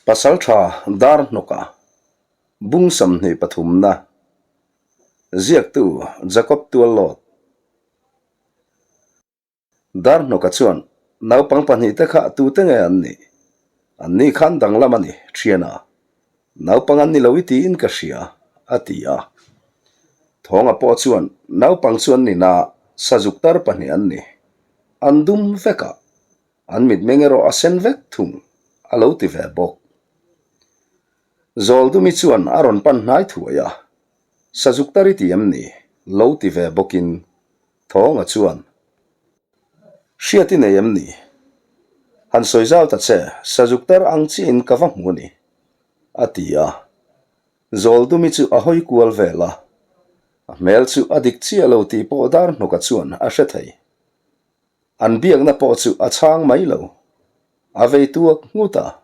Pasaltha Darhnawka bung 23 na ziaktu Jacob Tuallawt. Darhnawka chuan naupang pahnihte kha tute nge an nih? An ni khan danglam a ni, thiana. Naupang an ni lo i tiin ka hria, a ti a. Thawnga pawh chuan naupang chu an ni na, sazuk tar pahnih an ni. An dum vek a, An mitmeng erawh a sen vek thung, a lo ti ve bawk. Zawldumi chuan a rawn pan hnai thuai a, Sazuk tar i ti em ni? lo ti ve bawkin Thawnga chuan, Hriat i nei em ni? Han sawi zau ta che, sazuk tar ang chiahin ka va hmu a ni, a ti a. Zawldumi chu a hawi kual vel a, a hmel chu a dik chiah lo tih pawh Darhnawka chuan a hre thei. An biakna pawh chu a chhang mai lo. A vei tuak nghut a.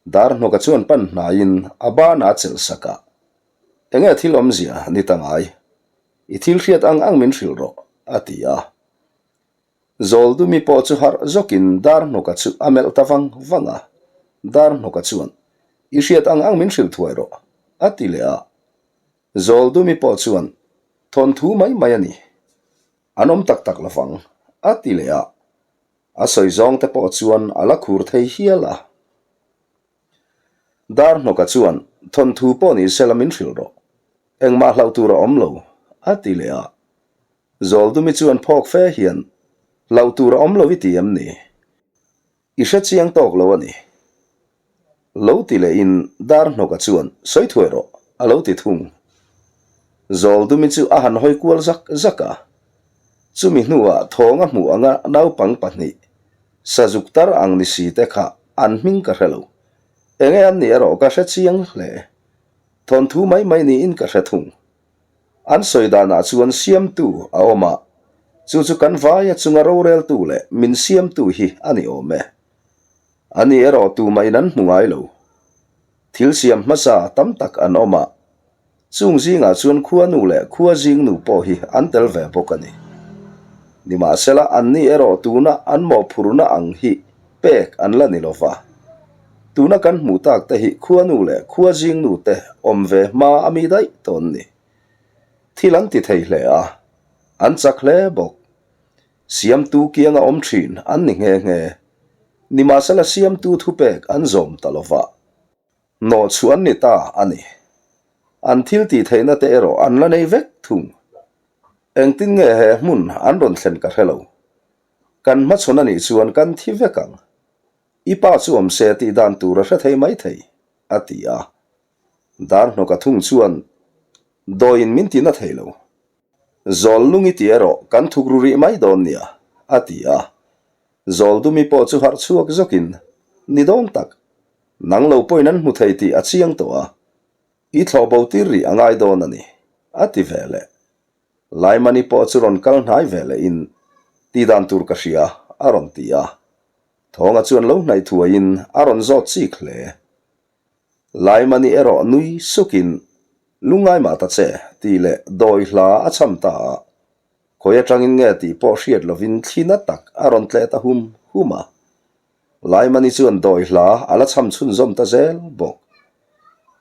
Darhnawka chuan pan hnaiin a banah a chelh sak a. Enge thil awmzia ni ta ngai? I thil hriat ang ang min hrilh rawh, a ti a. Zawldumi pawh chu harh zawkin Darhnawka chu a melh ta vang vang a. Darhnawka chuan, I hriat ang ang min hrilh thuai rawh, a ti leh a. Zawldumi pawh chuan, Thawnthu mai mai a ni. An awm tak tak lovang, a ti leh a. A sawi zawng te pawh chuan a la khur thei hial a. Darhnawka chuan, Thawnthu pawh ni sela min hrilh rawh. Engmah hlauh tur a awm lo, a ti leh a. Zawldumi chuan phawk fe hian, Hlauh tur a awm lo i ti em ni? I hre chiang tawk lo a ni. Lo ti lehin Darhnawka chuan, Sawi thuai rawh, a lo ti thung. Zawldumi chu a han hawi kual zak zak a. Chumi hnuah thawng a hmuh anga naupang pahnih, sazuk tar ang ni si te kha an hming ka hre lo. Enge an nih erawh ka hre chiang hle. Thawnthu mai mai niin ka hre thung. An sawi danah chuan siamtu a awm a, chu chu kan vaia chunga roreltu leh min siamtu hi a ni awm e. Ani erawh tumahin an hmu ngai lo. Thil siam hmasa tam tak an awm a, chung zingah chuan khuanu leh khua zingnu pawh hi an tel ve bawk a ni. Nimahsela anni erawh tuna an mawhphurhna ang hi pek an la ni lo va. Tuna kan hmuh tak te hi khuanu leh khua zingnu te awm ve hma a mi daih tawn ni. Thil an ti thei hle a, an chak hle bawk. Siamtu kianga awm thin an ni nghe nghe. Nimahsela siamtu thupek an zawm ta lo va. Hnawhchhuah an ni ta a ni. An thil tih theihna te erawh an la nei vek thung. Engtin nge he hmun an rawn thlen ka hre lo. Kan hmachhawn a nih chuan kan thi vek ang. I pa chu awm se tih dan tur a hre thei mai thei, a ti a. Darhnawka thung chuan dawiin min ti na thei lo. Zawl lungi ti erawh kan thuk ru rih mai dawn nia, a ti a. Zawl dumi pawh chu harh chhuak zawkin, Ni dawn tak, nang lo pawhin an hmu thei tih a chiang tawh a, i thlawh bo tir rih a ngai dawn a ni, a ti ve leh. Laimani pawh chu rawn kal hnai ve lehin, Ti dan tur ka hria, a rawn ti a. Thawnga chuan lo hnaih thuaiin a rawn zawt chik hle. Laimani erawh nui sukin, Lungngai mah ta che, tih leh dawi hla a cham ta a. Khawi atangin nge tih pawh hriat lovin thli na tak a rawn tleh ta hum hum a. Laimani chuan dawi hla a la cham chhunzawm ta zel bawk.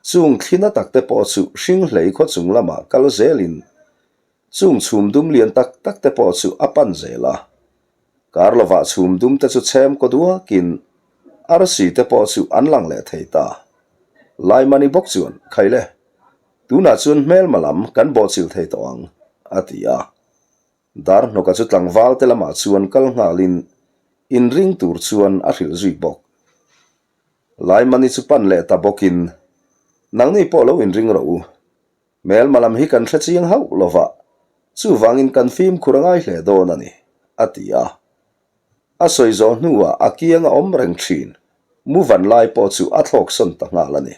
Chung thli na tak te pawh chu hring hlei khaw chung lamah kal zelin chung chhum dum lian tak tak te pawh chu a pan zel a. Kar lovah chhum dum te chu chhem kaw duakin arsi te pawh chu an lang leh thei ta. Laimani bawk chuan, Khaile, tunah chuan hmelma lam kan bawhchilh thei tawh ang, a ti a. Darhnawka chu tlangval te lamah chuan kal nghalin inring tur chuan a hrilh zui bawk. Laimani chu pan leh ta bawkin, Nangni pawh lo inring rawh u. Hmelma lam hi kan hre chiang hauh lo va, chuvangin kan fimkhur a ngai hle dawn a ni, a ti a. A sawi zawh hnuah a kiang a awm reng thin, muvan lai pawh chu a thlawk sawn ta nghal a ni.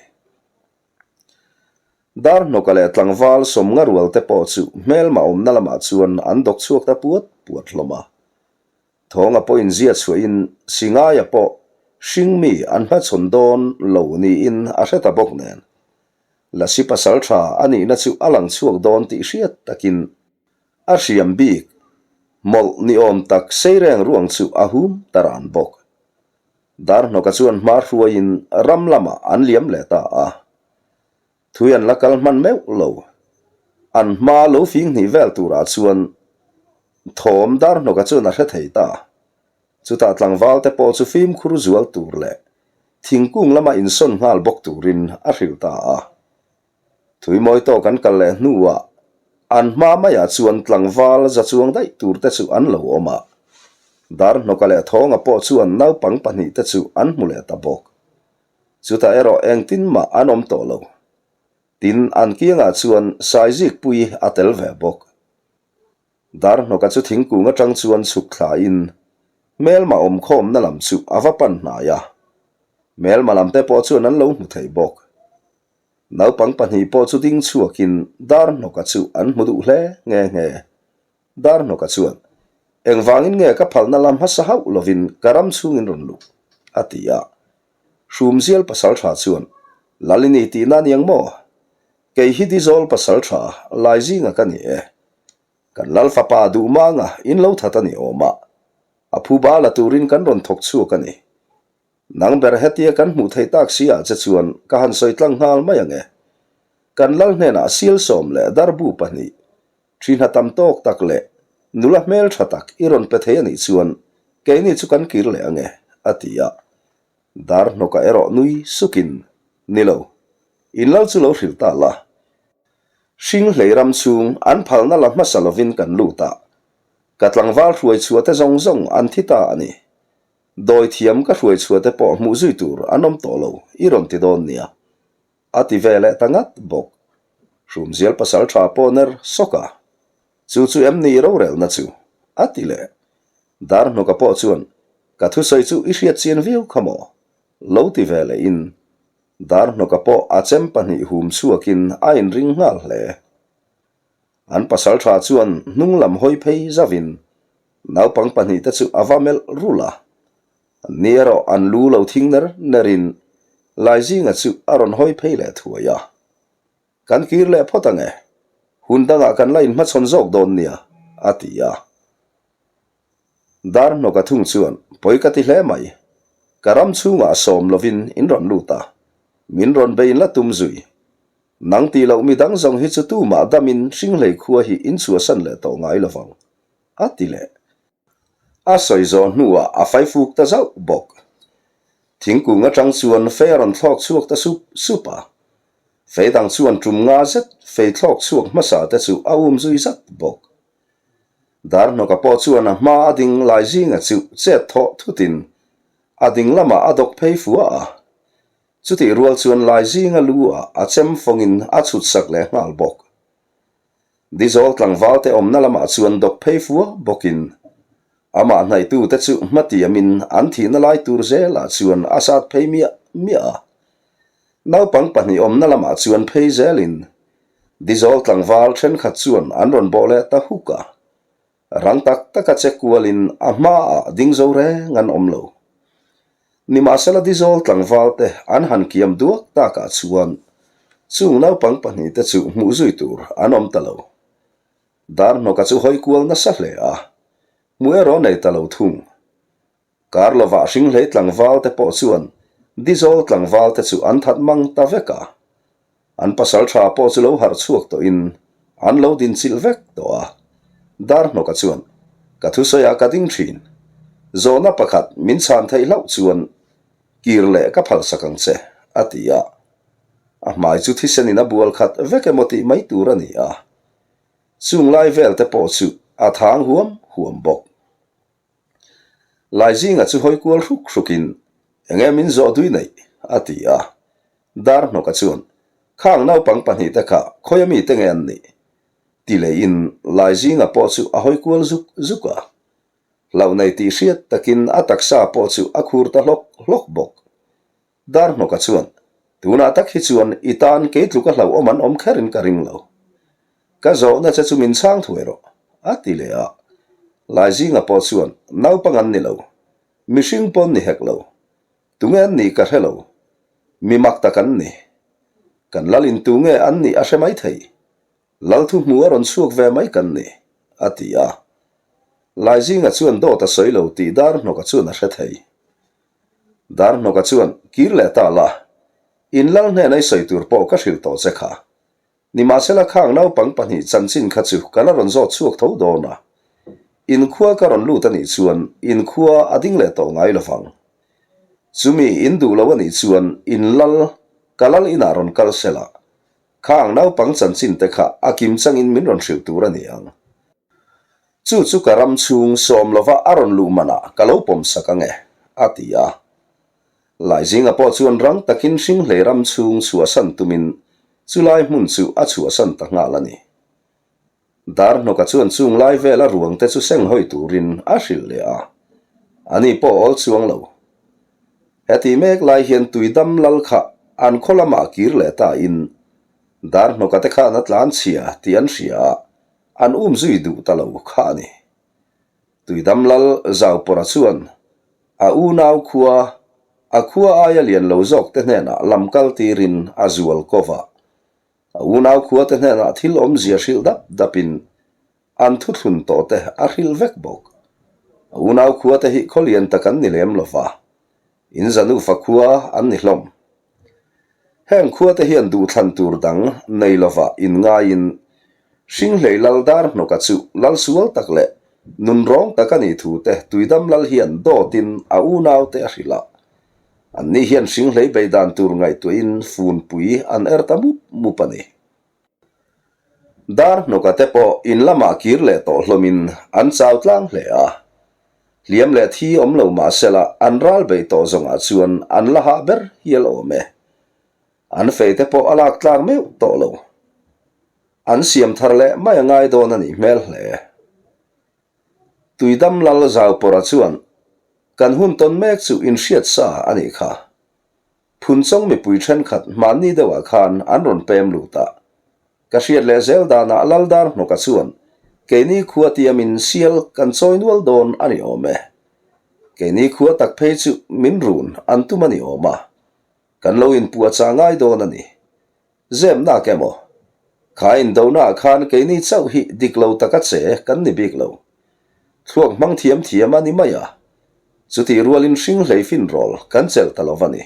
Darhnawka leh tlangval sawmnga rual te pawh chu hmelma awmna lamah chuan an dawk chhuak ta puat puat hlawm a. Thawnga pawhin zia chhuahin Singaia pawh hringmi an hmachhawn dawn lo niin a hre ta bawk nen. Lasi pasal tha a nihna chu a lang chhuak dawn tih hriat takin a hriam bik mawlh ni awm tak sei reng ruang chu a hum ta ran bawk. Darhnawka chuan hma hruaiin ram lamah an liam leh ta a. Thui an la kal hman meuh lo. An hma lo fing hnih vel turah chuan thawm Darhnawka chuan a hre thei ta. Chutah tlangval te pawh chu fimkhur zual tur leh thingkung lama insawn nghal bawk turin a hrilh ta a. Thui mawi tawk an kal leh hnuah an hma maiah chuan tlangval za chuang daih tur te chu an lo awm a. Darhnawka leh Thawnga pawh chuan naupang pahnihte chu an hmu leh ta bawk. Chutah erawh engtin mah an awm tawh lo. Tin, an kiangah chuan Saizikpuii a tel ve bawk. Darhnawka chu thingkung atang chuan chhuk thlain hmelma awmkhawmna lam chu a va pan hnai a. Hmelma lamte pawh chuan an lo hmu thei bawk. Naupang pahnih pawh chu ding chhuakin Darhnawka chu an hmu duh hle nghe nghe. Darhnawka chuan, Engvangin nge ka phalna lam hmasa hauh lovin ka ram chhungin rawn luh? a ti a. Hrumzial pasaltha chuan, Lal i ni tihna a ni ang maw? Kei hi Dizawl pasaltha Laizinga ka ni e. Kan Lal fapa Duhmanga in lo that a ni awm a, a phuba la turin kan rawn thawk chhuak a ni. Nang ber hetia kan hmuh theih tak si ah che chuan ka han sawi tlang nghal mai ang e. Kan lal hnenah sial sawm leh darbu pahnih, thi hna tam tawk tak leh nula hmel tha tak i rawn pe thei a nih chuan keini chu kan kir leh ang e, a ti a. Dar hnawka erawh nui sukin, Ni lo, in lal chu lo hrilh ta la. Hring hlei ram chhung an phalna la hmasa lovin kan lut a, ka tlangval hruai chhuah te zawng zawng an thi ta a ni. Dawi thiam ka hruai chhuah te pawh hmuh zui tur an awm tawh lo, i rawn ti dawn nia. A ti ve leh ta ngat bawk. Hrumzial pasal tha pawh ner sawk a, Chu chu em ni rorelna chu? a ti leh. Darhnawka pawh chuan, Ka thusawi chu i hriat chian viau kha maw? lo ti ve leh in, Darhnawka pawh a chem pahnih hum chhuakin a inring nghal hle. An pasal tha chuan hnung lam hawi phei zauhin naupang pahnihte chu a va melh rulh a. Ni erawh an lu lo thing ner nerin Laizinga chu a rawn hawi phei leh thuai a. Kan kir leh phawt ang e, hun dangah kan la inhmachhawn zawk dawn nia, a ti a. Darhnawka thung chuan pawi ka ti hle mai. Ka ram chhungah sawm lovin in rawn lut a, min rawn bei in la tum zui. Nang tih loh mi dang zawng hi chu tumah damin Hringhlei khua hi in chhuahsan leh tawh ngai lovang, a ti leh. A sawi zawh hnuah a faifuk ta zauh bawk. Thingkung atang chuan fei a rawn thlawk chhuak ta sup sup a. Fei dang chuan tum nga zet fei thlawk chhuak hmasa te chu a um zui zat bawk. Darhnawka pawh chuan a hma a ding lai zinga chu chet thawh thutin a ding lamah a dawk phei fua a. Chutih rual chuan lai zinga lu ah a chem fawngin a chhut sak leh nghal bawk. Dizawl tlangval te awmna lamah chuan dawk phei fua bawkin amah hnaihtu te chu hmatiamin an thihna lai tur zelah chuan a sat phei miah miah a. Naupang pahnih awmna lamah chuan phei zelin Dizawl tlangval thenkhat chuan an rawn bawh leh ta huk a. Rang tak taka che kualin a hmaah ding zo reng an awm lo. Nimahsela Dizawl tlangvalte an han kiam duak takah chuan chung naupang pahnihte chu hmuh zui tur an awm ta lo. Darhnawka chu hawi kual nasa hle a, hmuh erawh nei ta lo thung. Kar lovah Hringhlei tlangval te pawh chuan Dizawl tlangval te chu an that mang ta vek a. An pasal tha pawh chu lo harh chhuak tawhin an lo din chilh vek tawh a. Darhnawka chuan, Ka thusawiah ka ding thin. Zawhna pakhat min chhan theih hlauh chuan kir leh ka phalsak ang che, a ti a. A hmai chu thisenin a bual khat vek emaw tih mai tur a ni a. Chung lai vel te pawh chu a thang huam huam bawk. Laizinga chu hawi kual hruk hrukin, Enge min zawh dui neih? a ti a. Darhnawka chuan, Khang naupang pahnihte kha khawi ami te nge an nih? ti leiin Laizinga pawh chu a hawi kual zuk zuk a. Hlauh nei tih hriat takin a taksa pawh chu a khur ta hlawk hlawk bawk. Darhnawka chuan, Tunah tak hi chuan i tan kei tluka hlauhawm an awm kherin ka ring lo. Ka zawhna che chu min chhang thuai rawh, a ti leh a. Laizinga pawh chuan, Naupang an ni lo. Mihring pawn ni hek lo. Tunge an nih ka hre lo. Mi mak tak an ni. Kan lalin tunge an nih a hre mai thei. Lal thu hmu a rawn chhuak ve mai kan ni, a ti a. Laizinga chuan dawt a sawi lo tih Darhnawka chuan a hre thei. Darhnawka chuan, Kir leh ta la, in lal hnena i sawi tur pawh ka hrilh tawh che kha. Nimahsela khang naupang pahnih chanchin kha chu ka la rawn zawt chhuak tho dawn a. In khua ka rawn lut a nih chuan in khua a ding leh tawh ngai lovang. Chumi in duh lo a nih chuan in lal, ka lal inah rawn kal sela, khang naupang chanchin te kha a kim changin min rawn hrilh tur a ni ang. Chu chu ka ram chhung sawm lova a rawn luh manah ka lo pawm sak ang e, a ti a. Laizinga pawh chuan rang takin Hringhlei ram chhung chhuahsan tumin chulai hmun chu a chhuahsan ta nghal a ni. Darhnawka chuan chung lai vela ruang te chu seng hawi turin a hrilh leh a, ani pawh awl chuang lo. Heti mek lai hian Tuidam lal kha an khaw lamah kir leh ta in Darhnawka te khan a tlan chhia tih an hria a, an um zui duh ta lo kha a ni. Tuidam lal Zaupawra chuan A unau khua, a khua aia lian lo zawk te hnenah lam kal tirin a zual ko va. A unau khua te hnenah thil awmzia hrilh dap dapin an thuthlun tawh te a hrilh vek bawk. A unau khua te hi khaw lian tak an ni lem lo va, in zanufa khua an ni hlawm. Heng khuate hian duhthlan tur dang nei lova inngaiin Hringhlei Lal Darhnawka chu lal sual tak leh nunrawng tak a nih thu te Tuidam Lal hian dawtin a unaute a hrilh a. Anni hian Hringhlei beidan tur ngaihtuahin funpui an er ta mup mup a ni. Darhnawka te pawh in lamah kir leh tawh hlawmin an chau tlang hle a. Hliam leh thi awm lo mah sela an ral beih tawh zawngah chuan an la hah ber hial awm e. An fei te pawh a lak tlak meuh tawh lo. An siam thar leh mai a ngai dawn a nih hmel hle. Tuidam Lal Zaupawra chuan kan hun tawn mek chu inhriat sa a nih kha. Phunchawng mipui thenkhat hmanni deuhah khan an rawn pem lut a. Ka hriat leh zel danah Laldar hnawka chuan keini khua tiamin sial kan chawi nual dawn a ni awm e. Keini khua tak phei chu min run an tum a ni awm a. Kan lo inpuahchah ngai dawn a ni. Zem nak emaw? Kha indonaah khan keini chauh hi dik lo taka che kan ni bik lo. Thluak hmang thiam thiam a ni mai a, chutih rualin hring hlei fin rawl kan chelh ta lo va ni.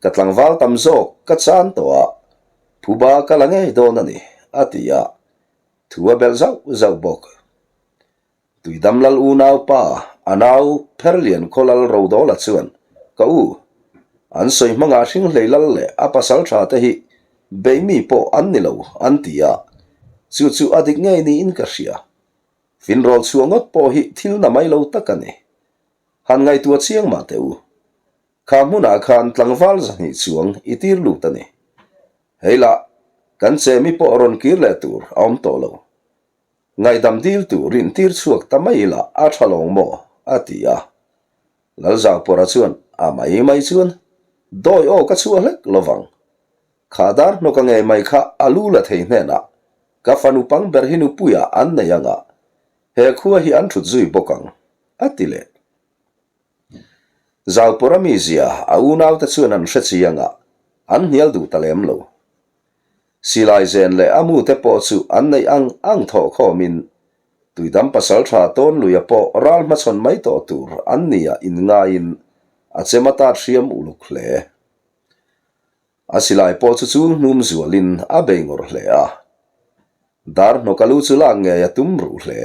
Ka tlangval tam zawk ka chan tawh a, phuba ka la ngei dawn a ni, a ti a, thu a belh zauh zauh bawk. Tuidam lal unau pa, a nau Pherlian khaw lal Rodawla chuan, Ka u, an sawi hmangah Hringhlei lal leh a pasal tha te hi bei mi pawh an ni lo, an ti a, chu chu a dik ngei niin ka hria. Finrawl chhuah ngawt pawh hi thil na mai lo tak a ni. Han ngaihtuah chiang mah teh u. Kha hmunah khan tlangval zahnih chuang i tir lut a ni. Hei lah, kan chemi pawh rawn kir leh tur a awm tawh lo. Ngaihdam dil tur in tir chhuak ta mai ila a tha lawng maw? a ti a. Lalzaupuara chuan a mai mai chuan dawi aw ka chhuah hlek lovang. Kha dar hnawka ngei mai kha a lu la thei hnenah ka fanu pang ber hi nupuiah an nei anga he khua hi an thut zui bawk ang, a ti leh. Zaupawra mizia a unaute chuan an hre chiang a, an hnial duh ta lem lo. Silai zen leh a mute pawh chu an neih ang ang thawh khawmin Tuidam pasaltha Tawnluia pawh ral hmachhawn mai tawh tur an nia inngaiin a chem a tat hriam uluk hle. A silai pawh chu chul hnum zualin a bei ngawrh hle a. Dar hnawk a lu chu lak ngei a tum ruh hle.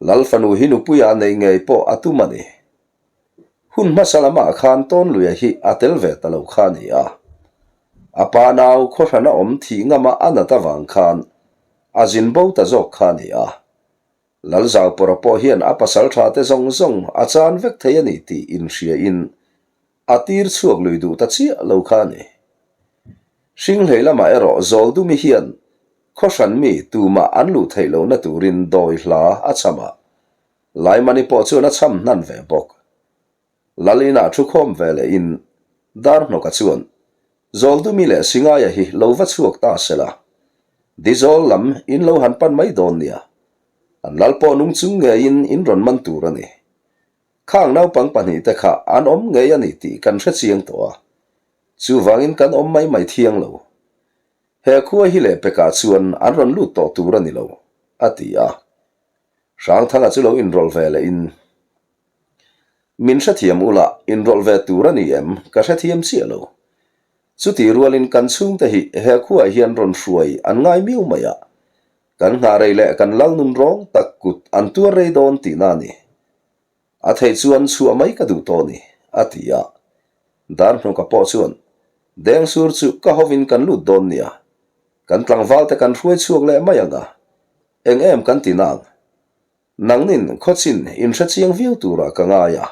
Lal fanu hi nupuia neih ngei pawh a tum a ni. Hun hmasa lamah khan Tawnluia hi a tel ve ta lo kha a ni a. A pa nau khawhrana awm thih ngama a nat avang khan a zin bo ta zawk kha a ni a. Lalzaupawra pawh hian a pasal tha te zawng zawng a chan vek thei a ni tih inhriain a tir chhuak lui duh ta chiah lo kha a ni. Hringhlei lamah erawh Zawldumi hian khawhran mi tumah an luh theih lohna turin dawi hla a cham a, Laimani pawh chuan a cham hnan ve bawk. Lal inah thu khawm ve lehin Darhnawka chuan Zawldumi leh Singaia hi lo va chhuak ta sela, Dizawl lam in lo han pan mai dawn nia, an lal pawh nung chung ngeiin in rawn man tur a ni. Khang naupang pahnihte kha an awm ngei a ni tih kan hre chiang tawh a, chuvangin kan awm mai mai thiang lo. He khua hi leh pekah chuan an rawn lut tawh tur a ni lo, a ti a. Hrangthanga chu lo inrawlh ve lehin. Min hrethiam ula, inrawlh ve tur a ni em? Ka hrethiam chiah lo. Chutih rualin kan chhungte hi he khuaah hian rawn hruai an ngai miau mai a, kan nghah rei leh kan lal nun rawng tak kut an tuar rei dawn tihna a ni. A theih chuan chhuah mai ka duh tawh ni, a ti a. Darhnuka pawh chuan, Dengsur chu ka hovin kan lut dawn nia, kan tlangvalte kan hruai chhuak leh mai ang a, eng em kan ti nang? Nangnin khawchin in hre chiang viau turah ka ngai a,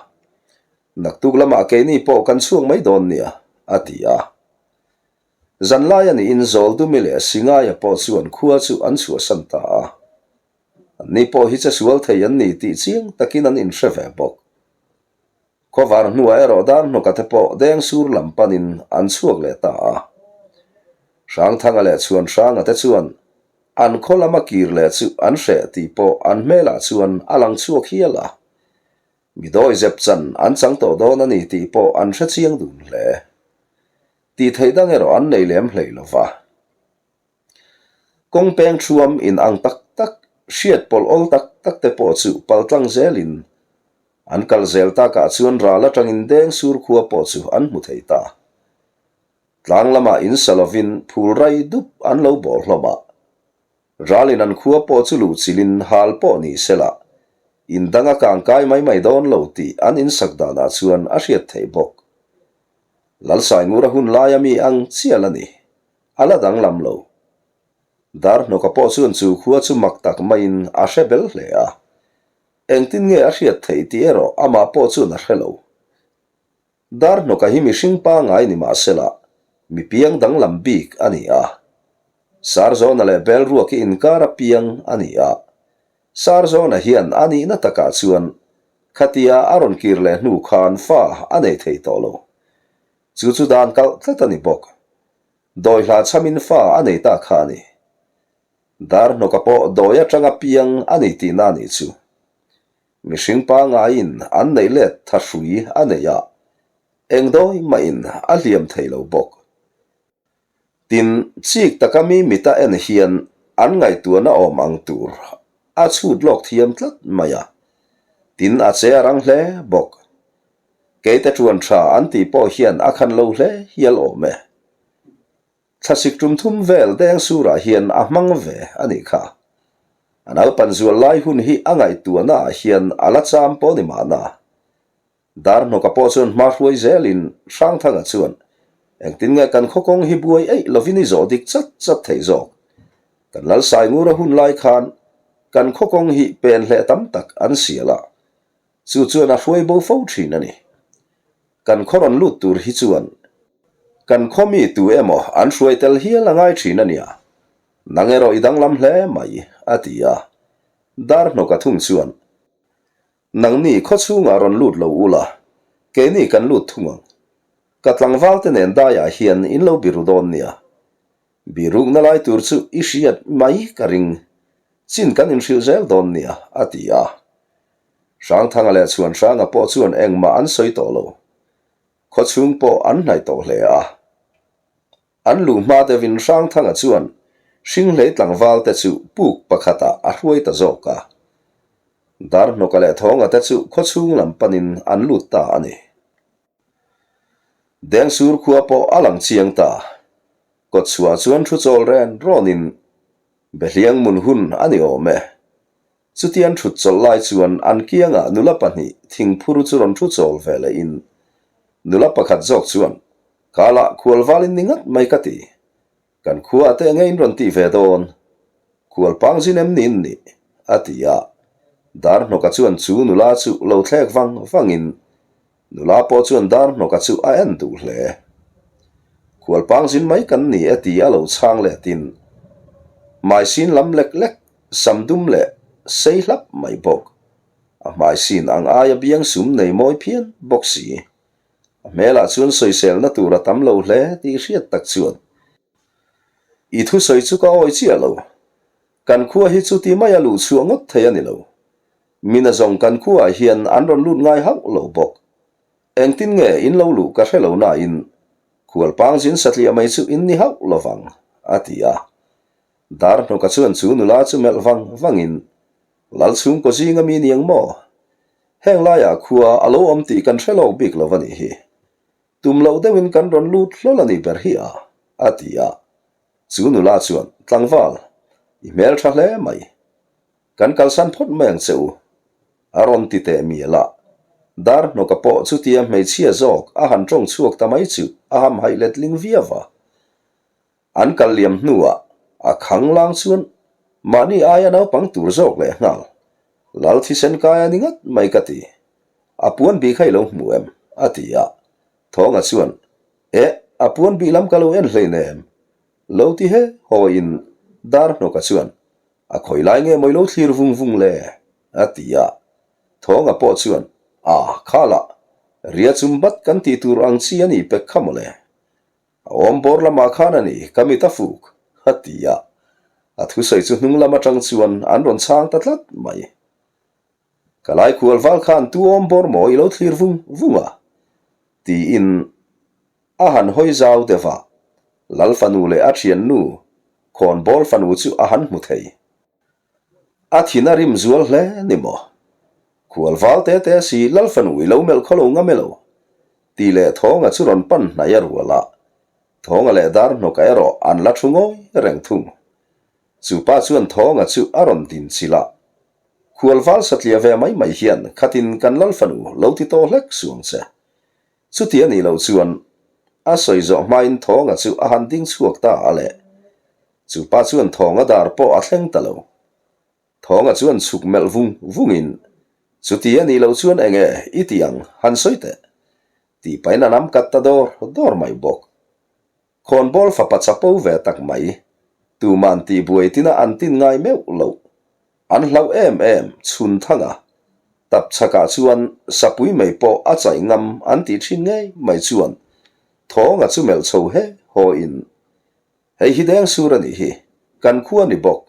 naktuk lamah keini pawh kan chhuak mai dawn nia, a ti a. Zanlai a niin Zawldumi leh Singaia pawh chuan khua chu an chhuahsan ta a. Anni pawh hi che sual thei an ni tih chiang takin an inhre ve bawk. Khawvar hnuah erawh Darhnawka te pawh Dengsur lam panin an chhuak leh ta a. Hrangthanga leh Chhuanhranga te chuan an khaw lama kir leh chu an hreh tih pawh an hmelah chuan a lang chhuak hial a. Mi dawi zep chan an chang tawh dawn a ni tih pawh an hre chiang dun hle. Tih theih dang erawh an nei lem hlei lo va. Kawng peng thuam in ang tak tak, hriat pawlh awl tak tak te pawh chu pal tlang zelin an kal zel takah chuan ral atangin deng sur khua pawh chu an hmu thei ta. Tlang lamah in sa lovin phul rai dup an lo bawh hlawm a. Ralin an khua pawh chu luhchilhin hal pawh ni sela, in dang a kangkai mai mai dawn lo tih an insak danah chuan a hriat theih bawk. Lalsaingura hun laia mi ang chial a ni. A la danglam lo. Darhnawka pawh chuan chu khua chu mak tak maiin a hre bel hle a. Engtin nge a hriat theih tih erawh amah pawh chuan a hre lo. Darhnawka hi mihring pangai ni mah sela, mi piang danglam bik a ni a. Sarzawna leh Belruaki inkar a piang a ni a. Sarzawna hian a nihna takah chuan khatia a rawn kir leh hnu khan fa a nei thei tawh lo. Chu chu dan kalh tlat a ni bawk. Dawi hla chhamin fa a nei ta kha a ni. Darhnawka pawh dawi atanga piang a ni tihna a nih chu. Mihring pangaiin an neih let tha hrui a nei a, eng dawi mahin a hliam thei lo bawk. Tin, chik taka mi mita en hian an ngaihtuahna awm ang tur a chhut lawk thiam tlat mai a, tin a che a rang hle bawk. Keite ṭuan ṭha an tih pawh hian a khan lo hle hial awm e. Thlasik ṭum thum vel deng surah hian a hmang ve a nih kha. A naupan zual lai hun hi a ngaihtuahna ah hian a la cham pawh ni mahna. Darhnawka pawh chuan hma hruai zelin Hrangthanga chuan, Engtin nge kan khaw kawng hi buai eih lovin i zawh dik chat chat theih zawk? Kan Lalsaingura hun lai khan kan khaw kawng hi pen hleh tam tak an sial a, chu chuan a hruai bo fo thin a ni. Kan khaw rawn lut tur hi chuan kan khaw mi tu emaw an hruai tel hial a ngai thin a nia, nang erawh i danglam hle mai, a ti a. Darhnawka thung chuan, Nangni khaw chhungah rawn lut lo ula, keini kan lut thung ang. Ka tlangvalte nen daiah hian in lo biru dawn nia. Birukna lai tur chu i hriat mai ka ring. Chin kan inhrilh zel dawn nia, a ti a. Hrangthanga leh Chhuanhranga pawh chuan engmah an sawi tawh lo. Khaw chhung pawh an hnaih tawh hle a. An luh hma deuhin Hrangthanga chuan Hringhlei tlangval te chu puk pakhatah a hruai ta zawk a. Darhnawka leh Thawnga te chu khawchhung lam panin an lut ta a ni. Dengsur khua pawh a lang chiang ta. Kawtchhuah chuan thu chawl ren rawnin Behliang mun hun a ni awm e. Chutian thut chawlh lai chuan an kiangah nula pahnih thingphur chu rawn thu chawl ve lehin nula pakhat zawk chuan, Kala khualvalin ni ngat mai ka ti. Kan khua te enge in rawn tih ve dawn? Khual pangzin em ni in nih? a ti a. Darhnawka chuan chu nula chu lo thlek vang vangin nula pawh chuan Darhnawka chu a en duh hle. Khual pangzin mai kan ni e ti a lo chhang letin hmaisin lam lek lek Sam dum leh sei hlap mai bawk. A hmai sin ang aia biang sum nei mawi phian bawk si. A hmelah chuan sawiselna tur a tam lo hle tih hriat tak chuan I thusawi chu ka awi chiah lo. Kan khua hi chuti maia luh chhuah ngawt thei a ni lo. Mina zawng kan khuaah hian an rawn lut ngai hauh lo bawk. Engtin nge in lo luh ka hre lo nain khualpang zin satliah mai chu in ni hauh lovang, a ti a. Darhnawka chuan chu nula chu melh vang vangin, Lal chhungkaw zinga mi niang maw? Heng laiah khua a lo awm tih kan hre lawk bik lo a nih hi. Tum loh deuhin kan rawn lut hlawl a nih ber hi a, a ti a. Chu nula chuan, Tlangval, i hmel tha hle mai. Kan kalsan phawt mai ang che u, a rawn ti teh mial a. Dar hnawka pawh chutia hmeichhia zawk a han tawng chhuak ta mai chu a hamhaih letling viau a. An kal liam hnuah a khang lang chuan mahni aia naupang tur zawk leh nghal. Lal thisen kai a ni ngat mai ka ti. A puan bih kha i lo hmu em? a ti a. Thawnga chuan, Eh, a puan bih lam ka lo en hleinem. Lo ti he hawiin dar hnawka chuan, A khawi lai nge maw i lo thlir vung vung le? a ti a. Thawnga pawh chuan, A, khalah, ria chum bat kan tih tur ang chi a nih pek kha mawle. A awm bawr lamah khan a ni, ka mit a fuk, a ti a. A thusawi chu hnung lam atang chuan an rawn chhang ta tlat mai. Ka lai khual val khan tu awm bawr maw i lo thlir vung vung a? tiin a han hawi zau deuh a, Lal fanu leh a thiannu khawnbawl fanu chu a han hmu thei. A thin a rim zual hle ni maw? Khual val te te si Lal fanu i lo melh khaw lo ngam elo? Tih leh Thawnga chu rawn pan hnai a rual a, Thawnga leh Darhnawka erawh an la thu ngawi reng thung. Chu pa chuan Thawnga chu a rawn din chilh a, Khual val satliah ve mai mai hian khatin kan Lal fanu lo ti tawh hlek suang che. Chuti a nih loh chuan a sawi zawh hmain Thawnga chu a han ding chhuak ta a le. Chu pa chuan Thawnga dar pawh a thleng ta lo. Thawnga chuan chhuk melh vung vungin, Chuti a nih loh chuan enge i tih ang han sawi teh? Tih pahin a nam kat ta dawr dawr mai bawk. Khawnbawl fapa chapo ve tak mai, tuman tihbuai tina an tin ngai meuh loh. An hlauh em em chhun thang a, tap chhakah chuan sapui mai pawh a chaih ngam an tih thin ngei mai chuan Thawnga chu melh chho he haw in, Hei hi deng sur a nih hi, kan khua ni bawk,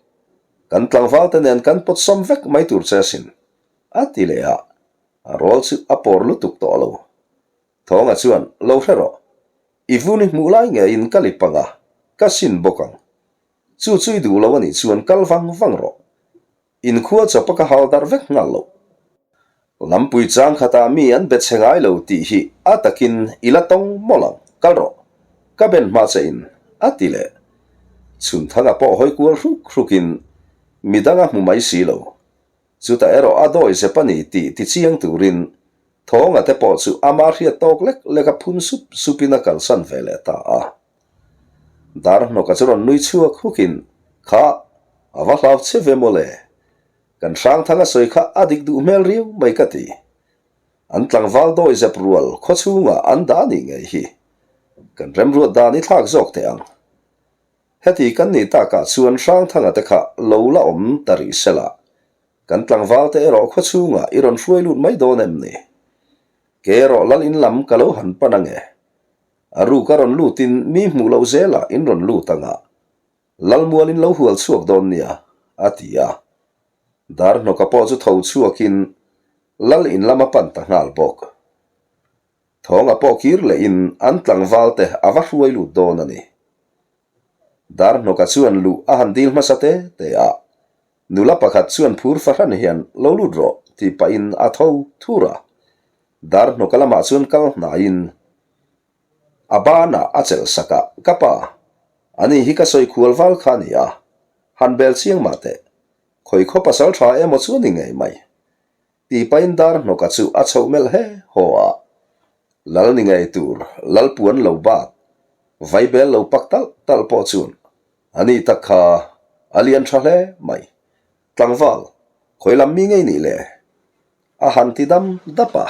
kan tlangval te nen kan pawt sawm vek mai tur che asin, a ti leh a, a rawl chu a pawr lutuk tawh lo. Thawnga chuan, Lo hre rawh, i vun i hmuh lai ngeiin ka lip ang a, ka sin bawk ang. Chu chu i duh lo a nih chuan kal vang vang rawh. Inkhua chawpa ka hal darh vek nghal loh. Lampui chang khatah mi an be chhe ngai lo tih hi a takin i la tawng mawlh ang, kal rawh. Ka ben hma che in, a ti leh. Chhunthanga pawh hawi kual hruk hrukin midang a hmu mai si lo. Chutah erawh a dawi zep a ni tih tichiang turin Thawnga te pawh chu ama hriat tawk lek lek a phun sup supin a kalsan ve leh ta a. Darhnawka chu rawn nui chhuak hukin, Kha, a va hlau che ve maw le? Kan Hrangthanga sawi kha a dik duh hmel riau mai ka ti. An tlangval dawi zep rual khawchhungah an dah nih ngei hi. Kan remruat dan i thlak zawk teh ang. Heti kan nih takah chuan Hrangthanga te kha lo la awm ta rih sela, kan tlangval te erawh khawchhungah i rawn hruai lut mai dawn em ni? Ke erawh lal in lam ka lo han pan ange. A ruk a rawn lutin mi hmuh loh zelah in rawn lut anga, Lalmual in lo hual chhuak dawn nia, a ti a. Darhnawka pawh chu tho chhuakin Lal in lam a pan ta nghal bawk. Thawnga pawh kir lehin an tlangval te a va hruai lut dawn a ni. Darhnawka chuan luh a han dil hmasa te te a, nula pakhat chuan phur fahran hian lo lut rawh tih pahin a tho thur a. Darhnawka lamah chuan kal hnaiin a banah a chelh sak a, Ka pa, ani hi ka sawi khual val kha a ni a, han bel chiang mah teh, khawi khaw pasal tha emaw chu a ni ngei mai. Tih pahin Darhnawka chu a chhoh melh he haw a, Lal ni ngei tur Lal puan lo bak, vaibel lo pak talh talh pawh chuan a ni tak kha a lian tha hle mai. Tlangval, khawi lam mi ngei nih le? A han ti dam dap a.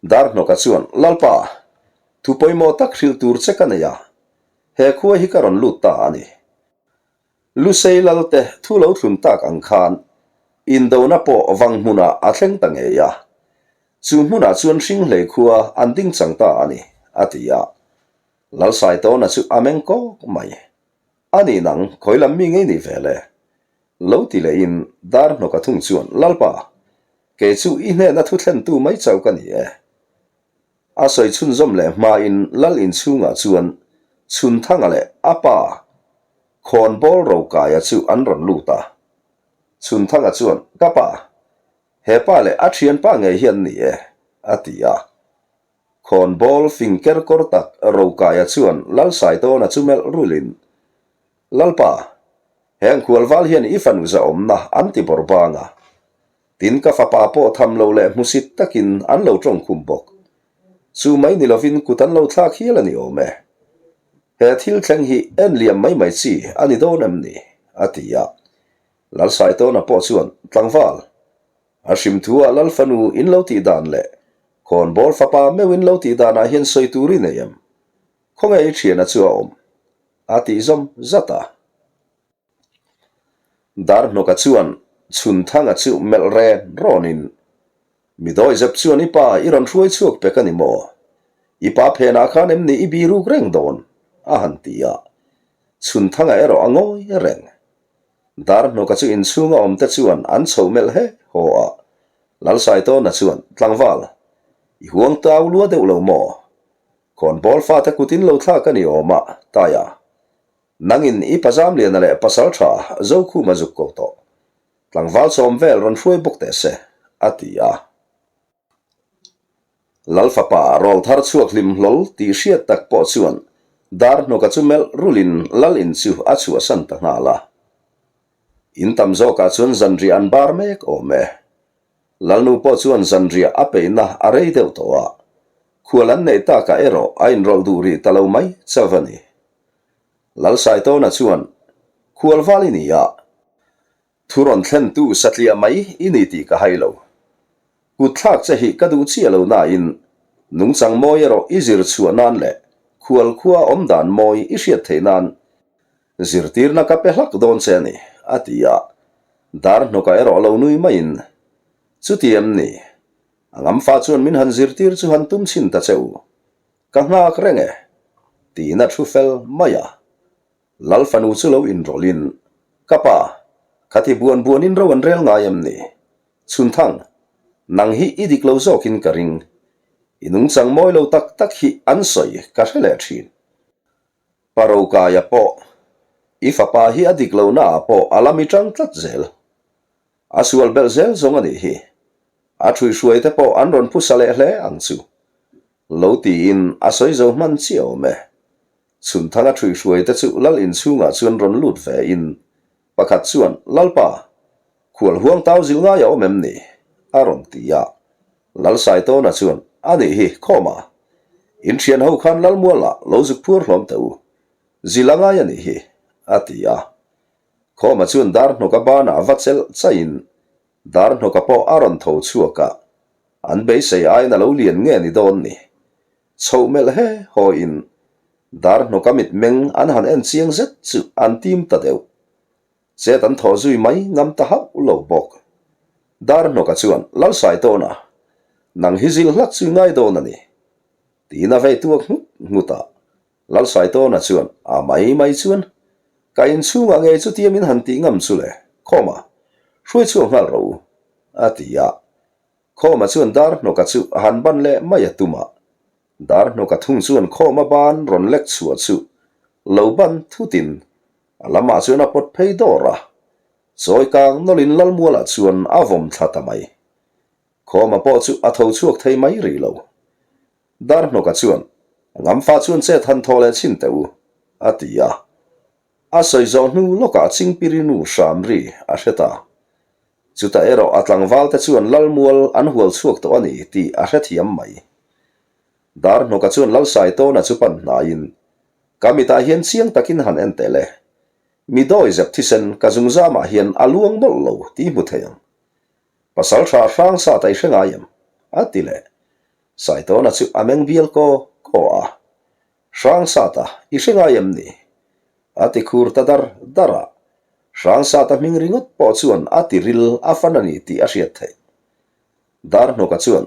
Darhnawka chuan, Lalpa, thu pawimawh tak hrilh tur che ka nei a, he khua hi ka rawn lut ta a ni. Lusei Lalte thu lo thlun tak ang khan indona pawh vang hmunah a thleng ta ngei a, chu hmunah chuan Hringhlei khua an ding chang ta a ni, a ti a. Lalsaitawna chu a meng kawk mai. A nih nang, khawi lam mi ngei ni ve le? Lo ti lehin Darhnawka thung chuan, Lalpa, kei chu i hnena thu thlentu mai chauh ka ni e. A sawi chhunzawm leh hmain Lal inchhungah chuan Chhunthanga leh a pa Khawnbawl Rokaia chu an rawn lut a. Chhunthanga chuan, Ka pa, He pa leh a thianpa ngei hi an ni e, a ti a. Khawnbawl fing kerkawr tak Rokaia chuan Lalsaitawna chu melh rulin, Lalpa, heng khualval hian i fanu zahawmna an ti bawrh bang a. Tin ka fapa pawh tham lo leh hmusit takin an lo tawng khum bawk. Chu mai ni lovin kut an lo thlak hial a ni awm e. He thil thleng hi en liam mai mai chi a ni dawn em ni? a ti a. Lalsaitawna pawh chuan, Tlangval, a hrim thu ah Lal fanu in lo tih dan leh Khawnbawl fapa meuh in lo tih danah hian sawi tur i nei em? Khawnge i thiana chu a awm? a tih zawm zat a. Darhnawka chuan Chhunthanga chu melh ren rawnin, Mi dawihzep chuan i pa i rawn hruai chhuak pek a ni maw? I pa phenah khan em ni i biruk reng dawn? a han ti a. Chhunthanga erawh a ngawi reng. Darhnawka chu inchhunga awmte chuan an chhoh melh he haw a. Lalsaitawna chuan, Tlangval, i huang tau lua deuh lo maw? Khawnbawl fate kutin lo thlak a ni awm a, Taia. Nangin i Pazamliana leh Pasaltha Zokhuma zuk ko tawh. Tlangval sawm vel rawn hruai bawk teh se, a ti a. Lal fapa rawl thar chhuak hlim hlawl tih hriat tak pawh chuan Darhnawka chu melh rulin Lal in chu a chhuahsan ta nghal a. In tam zawkah chuan zanriah an bar mek awm e. Lalnu pawh chuan zanriah a peihna a rei deuh tawh a, khual an neih takah erawh a inrawlh duh rih ta lo mai chauh a ni. Lal Saitawna chuan, Khual val i ni a, Thu rawn thlentu satliah mai i ni tih ka hai lo. Kutthlak che hi ka duh chiah lo nain, nungchang mawi erawh i zir chhuah nan leh khual khua awm dan mawi i hriat theih nan zirtirna ka pe hlak dawn che a ni, a ti a. Darhnawka erawh lo nui maiin, Chuti em ni? A ngamfa chuan min han zirtir chu han tum chhin ta che u. Ka nghak reng e, tiin a thu fel mai a. Lal fanu chu lo inrawlhin, Ka pa, khati buan buanin ro an rel ngai em ni? Chhunthang, nang hi i dik lo zawkin ka ring. I nungchang mawi lo tak tak hi an sawi ka hre leh thin. Pa Rokaia pawh, i fapa hi a dik lohnaah pawh a la mi tang tlat zel. A sual belh zel zawng a nih hi. A ṭhuihhruaite pawh an rawn phusa leh hle ang chu. Lo tiin a sawi zo hman chiah awm e. Chhunthanga ṭhuihhruaite chu Lal inchhungah chuan rawn lut ve in, pakhat chuan, Lalpa, khual huang tau zil ngai a awm em ni? a rawn ti a. Lal Saitawna chuan, A nih hi, khawma. In ṭhian ho khan Lalmualah lo zuk phur hlawm teh u. Zil a ngai a nih hi, a ti a. Khawma chuan Darhnawka banah va chelh chaihin Darhnawka pawh a rawn tho chhuak a, an beisei aiin a lo lian nge ni dawn ni? Chhoh melh he hawiin Darhnawka mitmeng an han en chiang zet chu an tim ta deuh. Chet an thawh zui mai ngam ta hauh lo bawk. Darhnawka chuan Lalsaitawna, Nang hi zil hlak chu i ngai dawn a ni, tiin a vei tuak nghut nghut a. Lalsaitawna chuan a mai mai chuan, Ka inchhungah ngei chutia min han tih ngam chu le, Khawma, hruai chhuak nghal rawh u, a ti a. Khawma chuan Darhnawka chu a han ban leh mai a tum a. Darhnawka thung chuan Khawma ban rawn lek chhuah chu lo ban thutin a lamah chuan a pawt phei dawr a. Chawi kang nawlhin Lalmualah chuan a vawm thla ta mai. Khawma pawh chu a tho chhuak thei mai rih lo. Darhnawka chuan, Ngamfa chuan chet han thaw leh chhin teh u, a ti a. A sawi zawh hnu lawkah Chingpiri nu hram ri a hre ta. Chutah erawh a tlangvalte chuan Lalmual an hual chhuak tawh a ni tih a hrethiam mai. Darhnawka chuan Lalsaitawna chu pan hnaiin, Ka mitah hian chiang takin han en teh le. Mi dawi zep thisen ka zungzamah hian a luang mawlh lo tih hmu thei ang. Pasal tha hrang sa ta i hre ngai em? a ti leh. Saitawna chu a meng bial kaw kaw a. Hrang sa ta i hre ngai em ni? a ti khur ta dar dar a. Hrang sa ta hming ringawt pawh chuan a ti ril a fan a ni tih a hriat theih. Darhnawka chuan,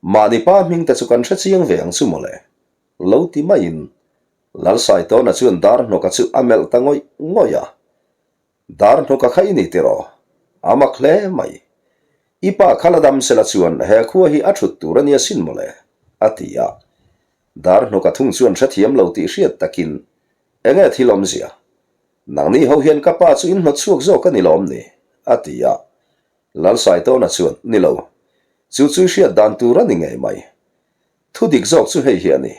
Mahni pa hming te chu kan hre chiang ve ang chu mawle, lo ti maiin Lalsaitawna chuan Darhnawka chu a melh ta ngawih ngawih a. Dar hnawka kha i ni tiraw? A mak hle mai. I pa kha la dam sela chuan he khua hi a thut tur a nia sin mawle, a ti a. Dar hnawka thung chuan hrethiam lo tih hriat takin, Enge thil awmzia? Nangni ho hian ka pa chu in hnawt chhuak zawk a ni lawm ni? a ti a. Lalsaitawna chuan, Ni lo. Chu chu i hriat dan tur a ni ngei mai. Thu dik zawk chu hei hi a ni.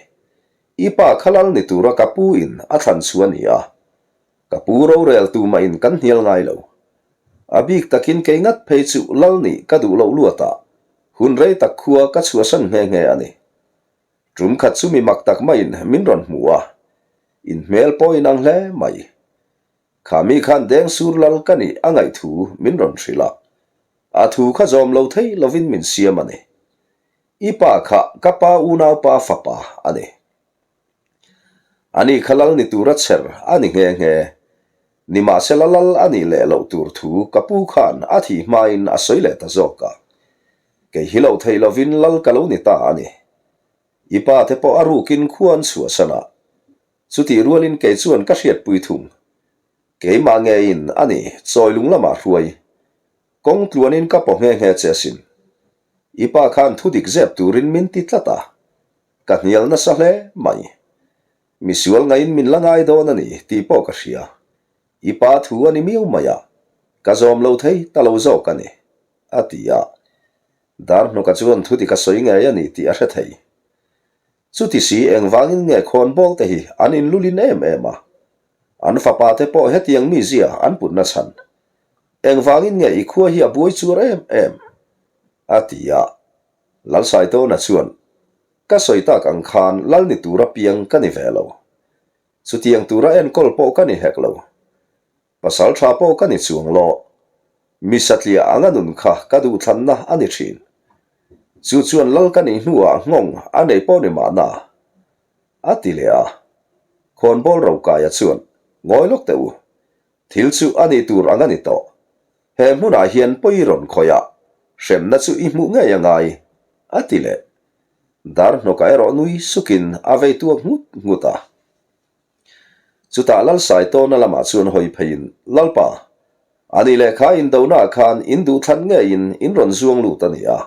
I pa kha lal ni tura ka pu in a thlan chu a ni a. Ka pu rorel tumah in kan hnial ngai lo. A bik takin kei ngat phei chu lal nih ka duh loh luatah hun rei tak khua ka chhuahsan nghe nghe a ni. Tum khat chu mi mak tak maiin min rawn hmu a, in hmel pawh inang hle mai. Kha mi khan deng sur lal ka nih a ngaih thu min rawn hrilh a, a thu kha zawm lo thei lovin min siam a ni. I pa kha ka pa unaupa fapa a ni. Ani kha lal ni tura chher a ni nghe nghe. Nimahsela lal a nih leh loh tur thu ka pu khan a thih hmain a sawi leh ta zawk a. Kei hi lo thei lovin lal ka lo ni ta a ni. I pa te pawh a rukin khua an chhuahsan a. Chutih rualin kei chuan ka hriatpui thung. Keimah ngeiin a ni chawi lung lamah hruai. Kawng tluanin ka paw nghe nghe che asin. I pa khan thu dik zep turin min ti tlat a. Ka hnial nasa hle mai. Misual ngaiin min la ngai dawn a ni tih pawh ka hria. I pa thu a ni miau mai a, ka zawm lo thei ta lo zawk a ni, a ti a. Darhnawka chuan thu dik a sawi ngei a ni tih a hre thei. Chuti si engvangin nge khawnbawl te hi an inlulin em em a? An fapa te pawh hetiang mizia an put nachhan. Engvangin nge i khua hi a buai chuar em em? a ti a. Lalsaitawna chuan, Ka sawi tak ang khan lal ni tura piang ka ni ve lo. Chutiang tura enkawl pawh ka ni hek lo. Pasal tha pawh ka ni chuang lo. Mi satliah anga nun kha ka duhthlanna a ni thin. Chu chuan lal ka nih hnuah nghawng a nei pawh ni mahna. A ti leh a. Khawnbawl Rokaia chuan, Ngawi lawk teh u. Thil chu a nih tur ang a ni tawh. He hmunah hian pawi rawn khawih a, hremna chu i hmuh ngei a ngai, a ti leh. Darhnawka erawh nui sukin a vei tuak nghut nghut a. Chutah Lalsaitawna lamah chuan hawi pheiin, Lalpa, a nih leh kha indonaah khan in duhthlan ngeiin in rawn zuang lut a ni a.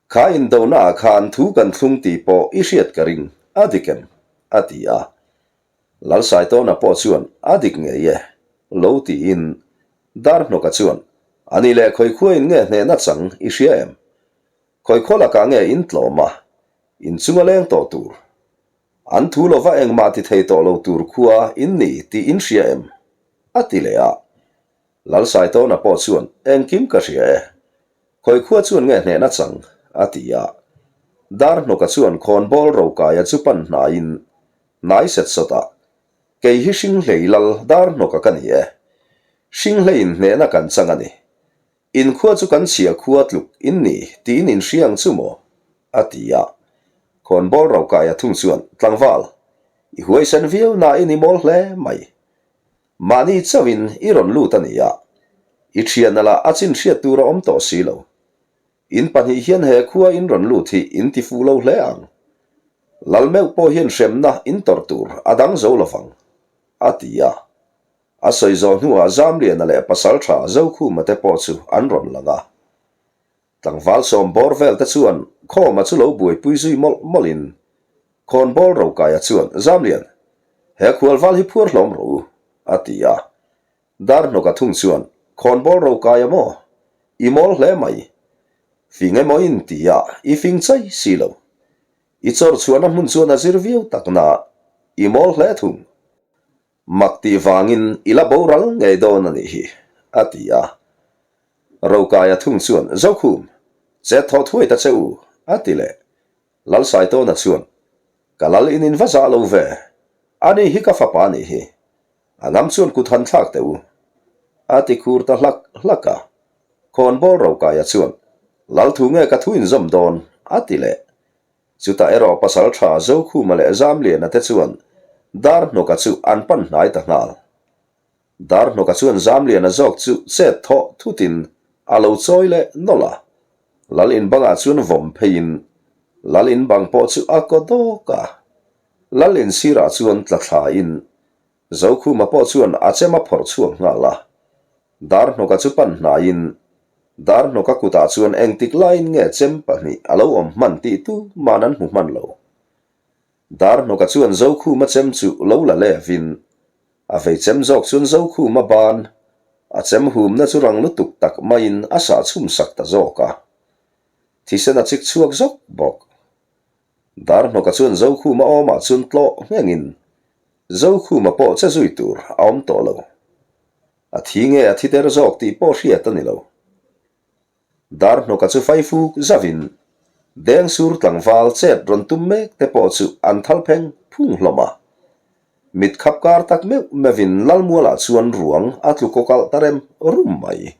Kha indonaah khan thu kan thlung tih pawh i hriat ka ring, a dik em? a ti a. Lalsaitawna pawh chuan a dik ngei e, lo tiin Darhnawka chuan, A ni leh khawikhuain nge hnehna chang i hria em? Khawikhaw lakah nge in tlawm a, in chunga leng tawh tur? An thu lova engmah ti thei tawh lo tur khua in ni tih in hria em? a ti leh a. Lalsaitawna pawh chuan, Engkim ka hria e. Khawikhua chuan nge hnehna chang? a ti a. Darhnawka chuan khawnbawl rokaia chu pan hnaiin hnai set sawt a, Kei hi Hringhlei lal Darhnawka ka ni e. Hringhleiin hnehna kan chang a ni. Inkhua chu kan chhia khua tluk in ni tiin in hria ang chu maw? a ti a. Khawnbawl rokaia thung chuan, Tlangval, i huaisen viau nain i mawl hle mai. Mahni chauhin i rawn lut a ni a, i thiana lah a chin hriat tur a awm tawh si lo. In pahnih hian he khua in rawn lut hi in ti fuh lo hle ang. Lal meuh pawh hian hremna in tawrh tur a dang zo lovang, a ti a. A sawi zawh hnuah Zamliana leh Pasaltha Zokhuma te pawh chu an rawn lang a. Tlangval sawm bawr vel te chuan Khawma chu lo buaipui zui mawlh mawlhin Khawnbawl Rokaia chuan, Zamlian, he khualval hi phuar hlawm rawh u, a ti a. Darhnawka thung chuan, Khawnbawl Rokaia maw? I mawl hle mai. Fing emaw in ti a, i fing chai si lo. I chawr chhuahna hmun chuan a zir viau takna, i mawl hle thung. Mak tih vangin i la boral ngei dawn a nih hi, a ti a. Rokaia thung chuan, Zokhum, chet thaw thuai ta che u, a ti leh. Lalsaitawna chuan, Ka lal in in va zah lo ve, ani hi ka fapa a nih hi, a ngam chuan kut han thlak teh u, a ti khur ta hlak hlak a. Khawnbawl Rokaia chuan, Lal thu nge ka thu inzawm dawn, a ti leh. Chutah erawh Pasalṭha Zokhuma leh Zamliana te chuan Darhnawka chu an pan hnai ta nghal. Darhnawka chuan Zamliana zawk chu chet thawh thutin a lo chawi leh nawlh a. Lal in bangah chuan vawm pheiin Lal in bang pawh chu a kaw dawk a. Lal in sirah chuan tla thlain Zokhuma pawh chuan a chem a phawrh chhuak nghal a. Darhnawka chu pan hnaiin Darhnawka kutah chuan engtik laiin nge chem pahnih a lo awm hman tih tu man an hmu hman lo. Darhnawka chuan Zokhuma chem chu lo la levin a vei chem zawk chuan Zokhuma ban. A chem humna chu rang lutuk tak maiin a sah chhum sak ta zawk a. Thisen a chik chhuak zawk bawk. Darhnawka chuan Zokhuma awmah chuan tlawh nghengin Zokhuma pawh che zui tur a awm tawh lo. A thi nge a thi der zawk tih pawh hriat a ni lo. Darhnawka chu faifuk zavin Dengsur tlangval chet rawn tum mek te pawh chu an thal pheng phung hlawm a. Mit khap kar tak meuh meuhin Lalmualah chuan ruang a tlu kawkalh ta rem rum mai.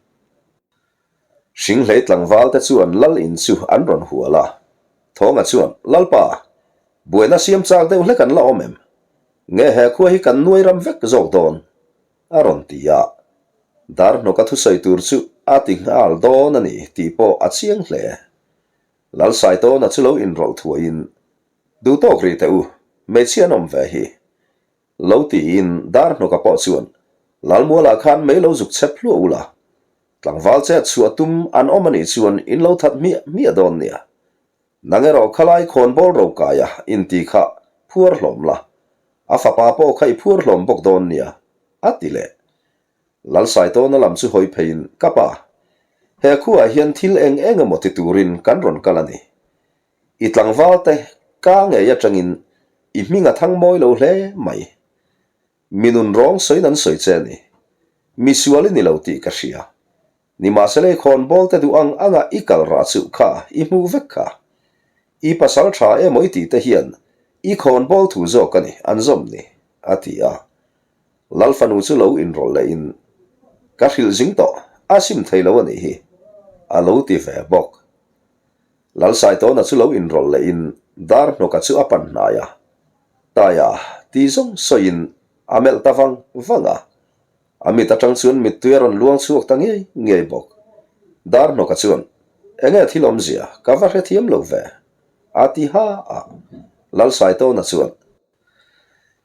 Hringhlei tlangval te chuan Lal in chu an rawn hual a. Thawnga chuan, Lalpa, buaina siam chak deuh hlek an la awm em? Nge he khua hi kan nuai ram vek zawk dawn? A rawn ti a. Darhnawka thusawi tur chu a ti nghal dawn a ni tih pawh a chiang hle. Lalsaitawna chu lo inrawlh thuaiin, Duhtawk rih teh u, hmeichhia an awm ve hi. Lo tiin Darhnawka pawh chuan, Lalmualah khan mei lo zuk chep hluah ula, tlangval chet chhuah tum an awm a nih chuan in lo that hmiah hmiah dawn nia. Nang erawh khalai khawnbawl rokaia inti kha phuar hlawm la, a fapa pawh kha i phuar hlawm bawk dawn nia, a ti leh. Lalsaitawna lam chu hawi pheiin, Ka pa, he khuaah hian thil eng eng emaw ti turin kan rawn kal a ni. I tlangval te ka ngei atangin i hming a thang mawi lo hle mai. Mi nun rawng sawiin an sawi che a ni. Mi sual i ni lo tih ka hria. Nimahsela i khawnbawl te duh ang anga i kal rah chuh kha i hmuh vek kha. I pasal tha emaw i tih te hian i khawnbawl thu zawk a ni an zawm ni, a ti a. Lal fanu chu lo inrawlh lehin, Ka hrilh zing tawh, a sim thei lo a nih hi, a lo ti ve bawk. Lal Saitawna chu lo inrawlh lehin Darhnawka chu a pan hnai a, Taia ti zawng sawiin a melh ta vang vang a. A mit atang chuan mittui a rawn luang chhuak ta ngei ngei bawk. Darhnawka chuan, Enge thil awmzia, ka va hrethiam lo ve, a ti ha a. Lalsaitawna chuan,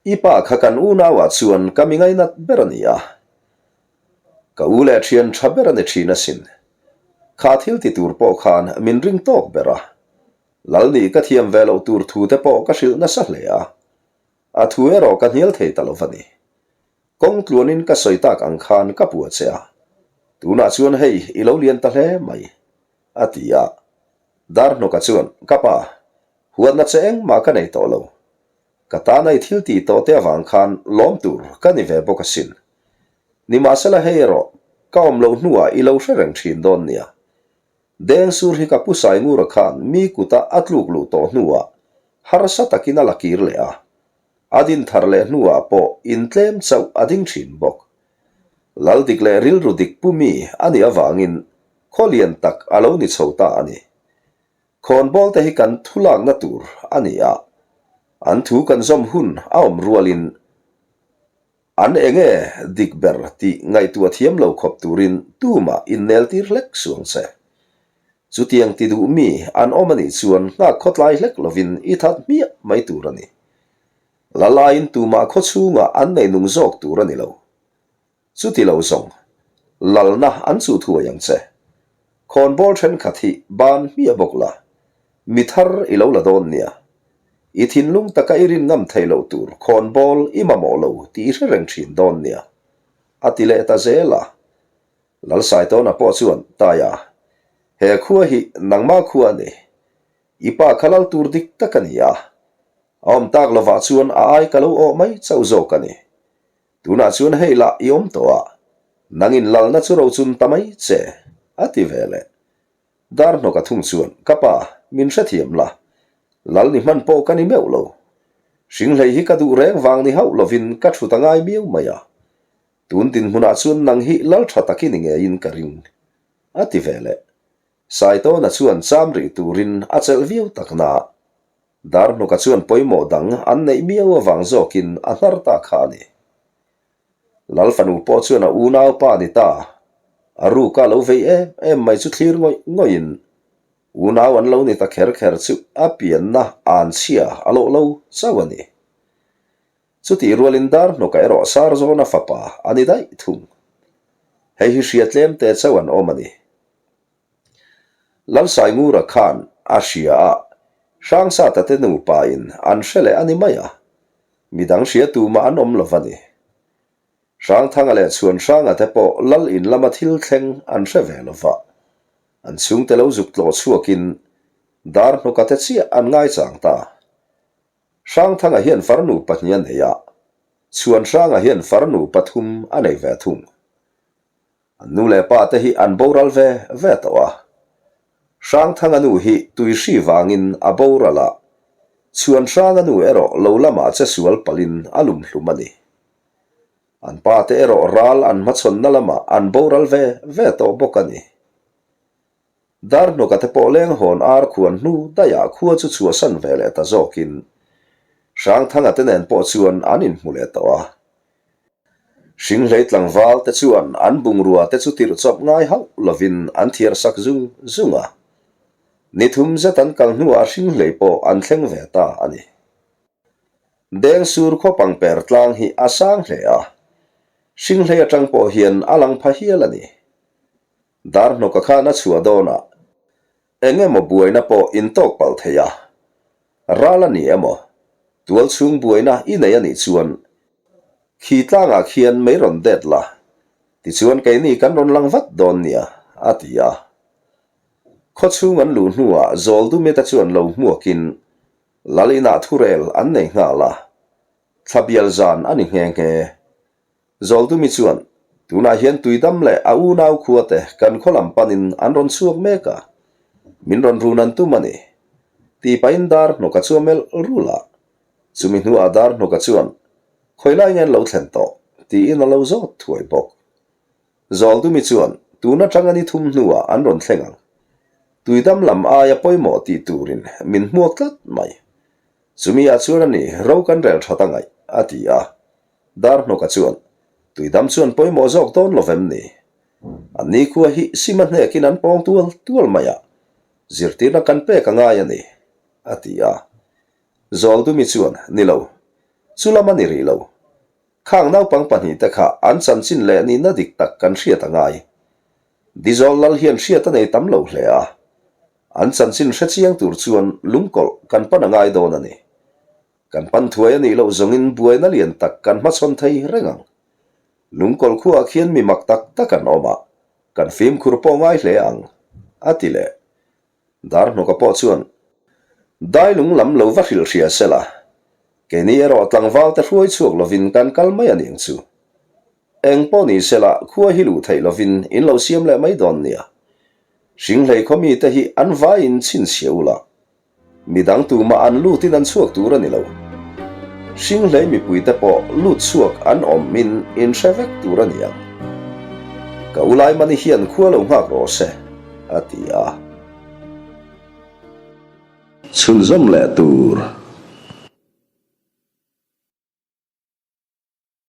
I pa kha kan unauah chuan ka mi ngainat ber a ni a, ka u leh thian tha ber a ni thin asin. Kha thil ti tur pawh khan min ring tawk ber a, Lal nih ka thiam ve loh tur thu te pawh ka hrilh nasa hle a, a thu erawh ka hnial thei ta lo va ni. Kawng tluanin ka sawi tak ang khan ka pua che a, tunah chuan hei i lo lian ta hle mai, a ti a. Darhnawka chuan, Ka pa, huatna che engmah ka nei tawh lo. Ka tana i thil tih tawh te avang khan lawm tur ka ni ve bawk asin. Nimahsela hei erawh ka awm loh hnuah i lo hre reng thin dawn nia. Dengsur hi ka pu Saingura khan mi kuta a tluk luh tawh hnuah harsa takin a la kir leh a, A din thar leh hnuah pawh intlem chauh a ding thin bawk. Lal dik leh rilru dik pu mi a nih avangin khaw lian tak a lo ni chho ta a ni. Khawnbawl te hi kan thu lakna tur a ni a, an thu kan zawm hun a awm rualin An enge dik ber tih ngaihtuah thiam lo khawp turin tumah inneltir hlek suang che. Chutiang ti duh mi an awm anih chuan nghak khawtlai hlek lovin i that hmiah mai tur a ni. Lalaiin tumah khaw chhungah an nei nung zawk tur a ni lo. Chuti lo zawng, lalna an chuh thuai ang che. Khawnbawl thenkhat hi ban hmiah bawk la, mi thar i lo la dawn nia. I thinlung taka i rin ngam thei loh tur khawnbawl i mamawh lo tih i hre reng thin dawn nia, a ti leh ta zel a. Lalsaitawna pawh chuan, Taia, he khua hi nangma khua a ni. I pa kha lal tur dik tak a ni a. A awm tak lovah chuan a ai ka lo awh mai chauh zawk a ni. Tunah chuan hei lah i awm tawh a, nangin lalna chu rochun ta mai che, a ti ve leh. Darhnawka thung chuan, Ka pa, min hrethiam la, lal ni hman pawh ka ni meuh lo. Hringhlei hi ka duh reng vang ni hauh lovin ka thut a ngai miau mai a. Tun dinhmunah chuan nang hi lal tha tak i ni ngeiin ka ring, a ti ve leh. Saitawna chuan cham rih turin a chelh viau tak na. Darhnawka chuan pawimawh dang an neih miau avang zawkin a hnar ta kha a ni. Lal fanu pawh chuan a unaupa ni ta, a ruka lo vei em em mai chu thlir ngawih ngawihin unau an lo ni ta kher kher chu a pianna an chhia a loh lo chauh a ni. Chutih rualin Darhnawka erawh Sarzawna fapa a ni daih thung. Hei hi hria tlem te chauh an awm a ni. Lalsaingura khan a hria a, Hrangsata te nupain an hre leh a ni mai a, midang hria tumah an awm lo va ni. Hrangthanga leh Chhuanhranga te pawh lal in lama thil thleng an hre ve lo va, an chhungte lo zuk tlawh chhuakin Darhnawka te chiah an ngaichang ta. Hrangthanga hian farnu pahnih a nei a, Chhuanhranga hian farnu pathum a nei ve thung. An nu leh pa te hi an boral ve ve tawh a. Hrangthanga nu hi tuihri vangin a boral a, Chhuanhranga nu erawh lo lamah che sual palhin a lumhlum a ni. An pa te erawh ral an hmachhawnna lamah an boral ve ve tawh bawk a ni. Darhnawka te pawh leng hawn ar khuan hnu daihah khua chu chhuahsan ve leh ta zawkin Hrangthanga te nen pawh chuan an inhmu leh tawh a. Hringhlei tlangval te chuan an bungrua te chu tirh chawp ngai hauh lovin an thiar sak zung zung a. Ni thum zet an kal hnuah Hringhlei pawh an thleng ve ta a ni. Dengsur khaw pangper tlang hi a sang hle a, Hringhlei atang pawh hian a lang pha hial a ni. Darhnawka khan a chhuah dawnah eng emaw buaina pawh in tawk palh thei a, ral a ni emaw, tual chhung buaina i nei a nih chuan khi tlangah khian mei rawn det la, tichuan keini kan rawn lang vat dawn nia, a ti a. Khaw chhung an luh hnuah Zawldumita chuan lo hmuakin Lal inah thurel an nei nghal a, thlabial zan a ni nghe nghe. Zawldumi chuan, Tunah hian Tuidam leh a unau khuate kan khaw lam panin an rawn chhuak mek a, min rawn run an tum a ni. Tih pahin dar hnawka chu a melh rul a. Chumi hnuah dar hnawka chuan, Khawi lai nge an lo thlen tawh? tiin a lo zawt thuai bawk. Zawldumi chuan, Tun atanga ni thum hnuah an rawn thleng ang. Tuidam lam aia pawimawh tih turin min hmuak tlat mai. Chumi ah chuan a ni, ro kan rel that a ngaih, a ti a. Darhnawka chuan, Tuidam chuan pawimawh zawk dawn lo vem ni? An nikhua hi sima hnekin an pawng tual tual mai a, zirtirna kan pek a ngai a ni, a ti a. Zawldumi chuan, Ni lo, chu lam a ni rih lo. Khang naupang pahnihte kha an chanchin leh nihna dik tak kan hriat a ngai. Dizawl lal hian hriat a nei tam lo hle a, an chanchin hre chiang tur chuan lungkawlh kan pan a ngai dawn a ni. Kan pan thuai a nih loh zawngin buaina lian tak kan hmachhawn thei reng ang. Lungkawlh khuaah khian mi mak tak tak an awm a, kan fimkhur pawh ngai hle ang, a ti leh. Darhnawka pawh chuan Dailung lam lo va hrilh hria sela, keini erawh tlangval te hruai chhuak lovin kan kal mai a niang chu. Eng pawh ni sela khua hi luh theih lovin in lo siam leh mai dawn nia. Hringhlei khaw mite hi an vaiin chhinchhiah ula, Midang tumah an lutin an chhuak tur a ni lo. Hringhlei mipuite pawh lut chhuak an awm in in hre vek tur a ni ang. Ka ulai mani hian khua lo nghak rawh se, a ti a. Chhunzawm leh tur.